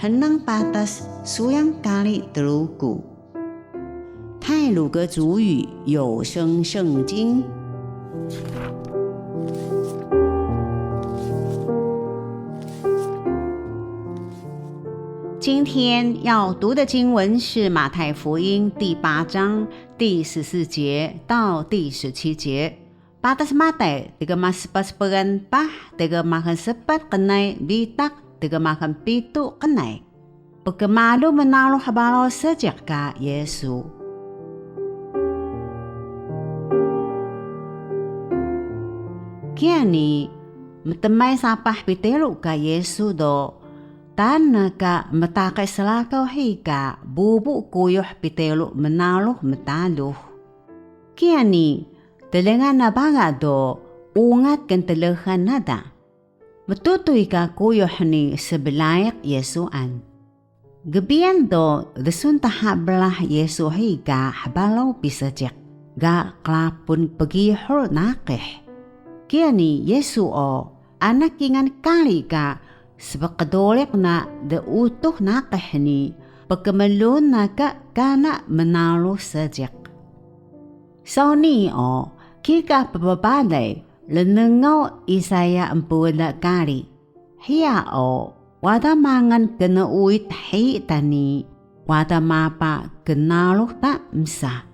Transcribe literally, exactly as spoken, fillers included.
Hnang patas suyang kari Truku. 太魯閣族語有聲聖經。今天要讀的經文是馬太福音第八章第十四節到第十七節。 Patas Matay, tgmaspat pgan paah, tgmaxal spat qnay bitaq, tgmaxal pitu qnay. Pkmalu mnarux baraw seejiq ka Yisu. Kiya ni, mtmay sapah Pitru ka Yisu do, taan na ka mtaqi srakaw hiya ka bubu kuyuh Pitru mnarux mtalux. Kiya ni, tlnga na baga do ungat kntlxan na da. Mtutuy ka kuyuh ni sblaiq Yisuan. Gbiyan do dsun dha brah Yisu hiya ka hbaraw bi seejiq ga qrapun bgihur naqih. Kiya ni Yisu o, ana kingal kari ka sbqduriq na dutux naqih ni pkmluun na ka kana mnarux seejiq. Saw nii o, kika pbbalay rnngaw Isaya empuna kari, hiya o, wada mangal knuuit hiyi ta ni, wada mapa knarux ta msa.